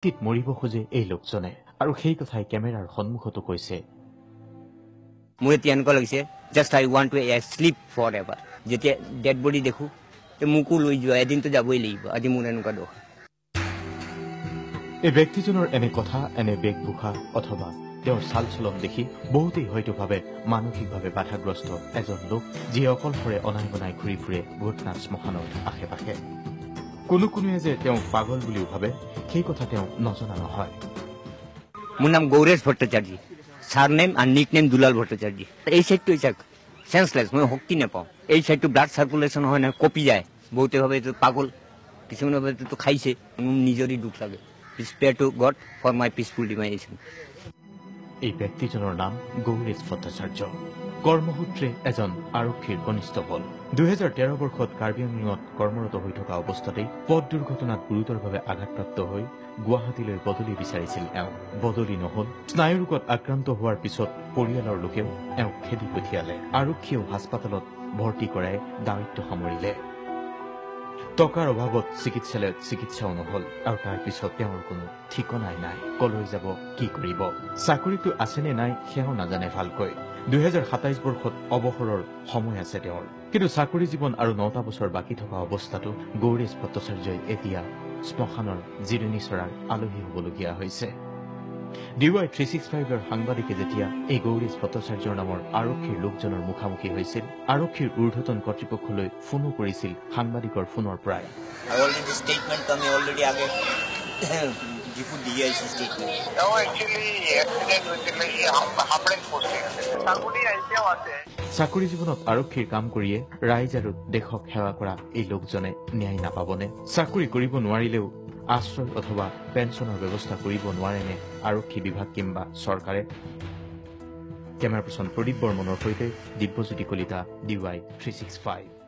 মৰিব খোজে এই লোকজনে আৰু সেই কথাই কেমেৰাৰ সন্মুখতো কৈছে। মোৰ এতিয়া এনেকুৱা লাগিছে, just I want to sleep forever. যেতিয়া ডেড বডি দেখোঁ, মোকো লৈ যোৱা, এদিনতো যাবই লাগিব, আজি মোৰ এনেকুৱা দোষ। এই ব্যক্তিজনৰ এনে কথা, এনে বেশভূষা অথবা তেওঁৰ চাল চলন দেখি বহুতেই হয়তো ভাবে মানসিকভাৱে বাধাগ্ৰস্ত এজন লোক, যিয়ে অকলশৰে অনাই বনাই ঘূৰি ফুৰে ভূতনাথ শ্মশানৰ আশে পাশে। কোনো কোনোৱে যে তেওঁক পাগল বুলিও ভাবে, সেই কথা তেওঁ নজনা নহয়। মোৰ নাম গৌৰেশ ভট্টাচাৰ্য, ছাৰনেম আৰু নিক নেম দুলাল ভট্টাচাৰ্য। এই চাইডটো হৈছে চেন্সলেছ, মই শক্তি নাপাওঁ। এই চাইডটো ব্লাড চাৰ্কুলেশ্যন হয় নহয়, কঁপি যায়। বহুতে ভাবে এইটো পাগল, কিছুমানে ভাবে এইটো খাইছে। মোৰ নিজৰে দুখ লাগে। Pray to God for my peaceful demise. এই ব্যক্তিজনৰ নাম গৌৰেশ ভট্টাচাৰ্য, কৰ্মসূত্ৰে এজন আৰক্ষীৰ কনিষ্টবল। 2013 বৰ্ষত কাৰ্বি আংলঙত কৰ্মৰত হৈ থকা অৱস্থাতেই পথ দুৰ্ঘটনাত গুৰুতৰভাৱে আঘাতপ্ৰাপ্ত হৈ গুৱাহাটীলৈ বদলি বিচাৰিছিল এওঁ। বদলি নহল। স্নায়ুৰোগত আক্ৰান্ত হোৱাৰ পিছত পৰিয়ালৰ লোকেও এওঁক খেদি পঠিয়ালে। আৰক্ষীয়েও হাস্পাতালত ভৰ্তি কৰাই দায়িত্ব সামৰিলে। টকাৰ অভাৱত চিকিৎসালয়ত চিকিৎসাও নহল আৰু তাৰ পিছত তেওঁৰ কোনো ঠিকনাই নাই, কলৈ যাব, কি কৰিব, চাকৰিটো আছেনে নাই সেয়াও নাজানে ভালকৈ। 2027 বৰ্ষত অৱসৰৰ সময় আছে তেওঁৰ, কিন্তু চাকৰি জীৱন আৰু 9টা বছৰ বাকী থকা অৱস্থাতো গৌৰেশ ভট্টাচাৰ্যই এতিয়া শ্মশানৰ জিৰণি চৰাৰ আলহী হ'বলগীয়া হৈছে। ডিৱাই 365ৰ সাংবাদিকে যেতিয়া এই গৌৰেশ ভট্টাচাৰ্যৰ নামৰ আৰক্ষীৰ লোকজনৰ মুখামুখি হৈছিল, আৰক্ষীৰ ঊৰ্ধতন কৰ্তৃপক্ষলৈ ফোনো কৰিছিল সাংবাদিকৰ ফোনৰ পৰাই। অলৰেডি ষ্টেটমেণ্ট আমি অলৰেডি আগে ডিপু দিয়ে আহিছোঁ ষ্টেটমেণ্ট। চাকৰি জীৱনত আৰক্ষীৰ কাম কৰিয়ে ৰাইজ আৰু দেশক সেৱা কৰা এই লোকজনে ন্যায় নাপাবনে? চাকৰি কৰিব নোৱাৰিলেও আশ্ৰয় অথবা পেঞ্চনৰ ব্যৱস্থা কৰিব নোৱাৰেনে আৰক্ষী বিভাগ কিম্বা চৰকাৰে? কেমেৰা পাৰ্চন প্ৰদীপ বৰ্মনৰ সৈতে দিব্যজ্যোতি কলিতা, DY 365।